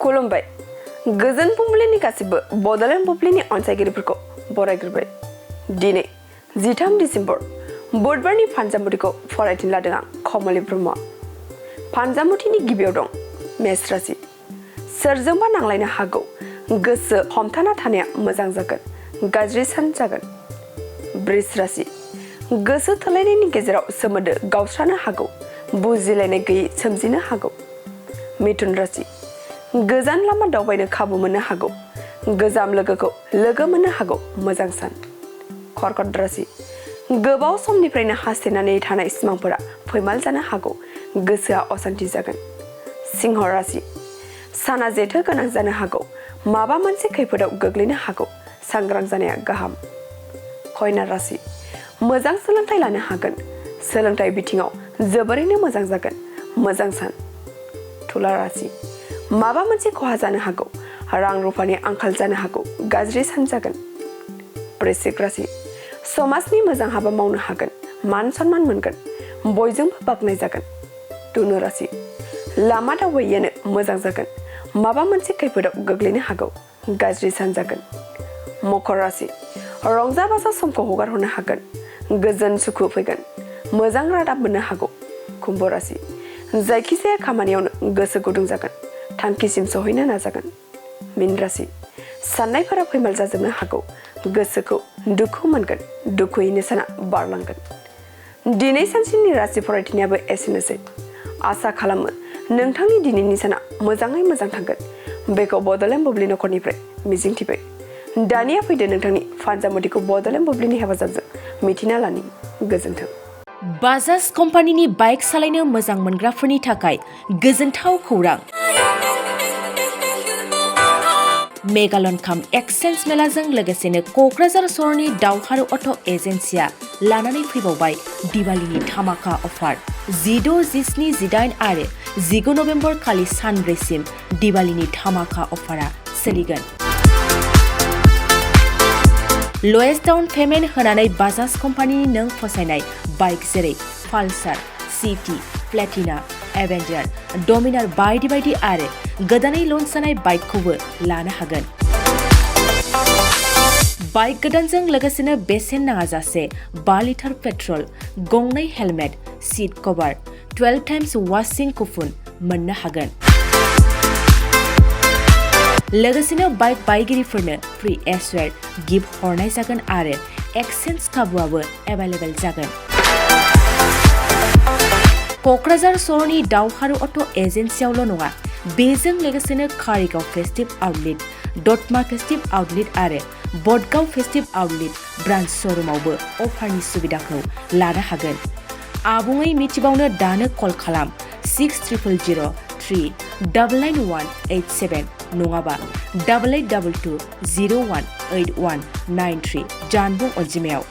खुलुमबाय गोजोन फुंबिलिनि गासिबो बड'लेण्ड बुब्लिनि अनसायगिरिफोरखौ बरायग्रोबाय। दिनै 13 दिसेम्बर बुधबारनि फानजामुथिखौ फरायथिनो लादों आं कमलि ब्रह्म। फानजामुथिनि गिबियाव दं मेष राशि। सोरजोंबा नांलायनो हागौ, गोसो हमथाना थानाया मोजां जागोन, गाज्रि सान जागोन। वृष राशि। गोसो थोलायनायनि गेजेराव सोमोन्दो गावस्रानो हागौ, बुजिलायनाय गैयै सोमजिनो हागौ। मिथुन राशि। गोजान लामा दावबायनो खाबु मोननो हागौ, गोजाम लोगोखौ लोगो मोननो हागौ, मोजां सान। कर्कट राशि। गोबाव समनिफ्रायनो हास्थायनानै थानाय सिमांफोरा फैमाल जानो हागौ, गोसोआ असान्थि जागोन। सिंह राशि। साना जेथो गोनां जानो हागौ, माबा मोनसे खैफोदाव गोग्लैनो हागौ, सांग्रां जानाया गाहाम। कन्या राशि। मोजां सोलोंथाइ लानो हागोन, सोलोंथाइ बिथिङाव जोबोरैनो मोजां जागोन, मोजां सान। तुला राशि। माबा मोनसे खहा जानो हागौ, रां रुफानि आंखाल जानो हागौ, गाज्रि सान जागोन। वृश्चिक राशि। समाजनि मोजां हाबा मावनो हागोन, मान सन्मान मोनगोन, बयजोंबो बाख्नाय जागोन। धनु राशि। लामा दावबायैयानो मोजां जागोन, माबा मोनसे खैफोदाव गोग्लैनो हागौ, गाज्रि सान जागोन। मकर राशि। रंजा बाजा समखौ हगार हरनो हागोन, गोजोन सुखु फैगोन, मोजां रादाब मोननो हागौ। कुम्भ राशि। जायखिजाया खामानियावनो गोसो गुदुं जागोन, थांखिसिम सहैनो नाजागोन। मीन राशि। साननायफोरा फैमाल जाजोबनो हागौ, गोसोखौ दुखु मोनगोन, दुखुयैनो साना बारलांगोन। दिनै सानसेनि राशि फरायथिनायाबो एसेनोसै। आसा खालामो नोंथांनि दिनैनि साना मोजाङै मोजां थांगोन, बेखौ बड'लेण्ड बुब्लि नखरनिफ्राय मिजिंथिबाय। दानिया फैदो नोंथांनि फानजामुथिखौ बड'लेण्ड बुब्लिनि हेफाजाबजों मिथिना लानि। गोजोन्थों। बाजाज कम्पानिनि बाइक सालायनो मोजां मोनग्राफोरनि थाखाय गोजोनथाव खौरां। मेगालनकाम एक्सचेन्ज मेलाजों लोगोसेनो क'क्राझार सहरनि दावहारु अट' एजेन्सिया लानानै फैबावबाय दिवालीनि धामाका अफार। 16, 17, 18 आरो 19 नभेम्बर खालि सानब्रैसिम दिवालीनि धामाका अफारा सोलिगोन। ल'एस्ट डाउन पेमेन्ट होनानै बाजाज कम्पानिनि नों फसायनाय बाइक जेरै पालसार, सिटि, प्लेटिना, एवेन्जार, डमिनार बायदि बायदि आरो गोदानै लन्च जानाय बाइकखौबो लानो हागोन। बाइक गोदानजों लोगोसेनो बेसेन नाङाजासे 5 लिटार पेट्रल, गंनै हेलमेट, सीट कभार, 12 टाइम्स वाशिं कुपन मोननो हागोन। लोगोसेनो बाइक बायगिरिफोरनो फ्रि एसवेर गिफ्ट हरनाय जागोन आरो एक्सचेन्ज खाबुआबो एभेलेबेल जागोन। क'क्राझार सहरनि दावहारु अट' एजेन्सियावल' नङा, बेजों लोगोसेनो कारिगाव फेस्टिभ आउटलेट, दतमा फेस्टिभ आउटलेट आरो बडगाव फेस्टिभ आउटलेट ब्रान्च श'रुमावबो अफारनि सुबिदाखौ लानो हागोन। आबुङै मिथिबावनो दानो कल खालाम 6000399187 नङाबा 8822018193 जानबुं अनजिमायाव।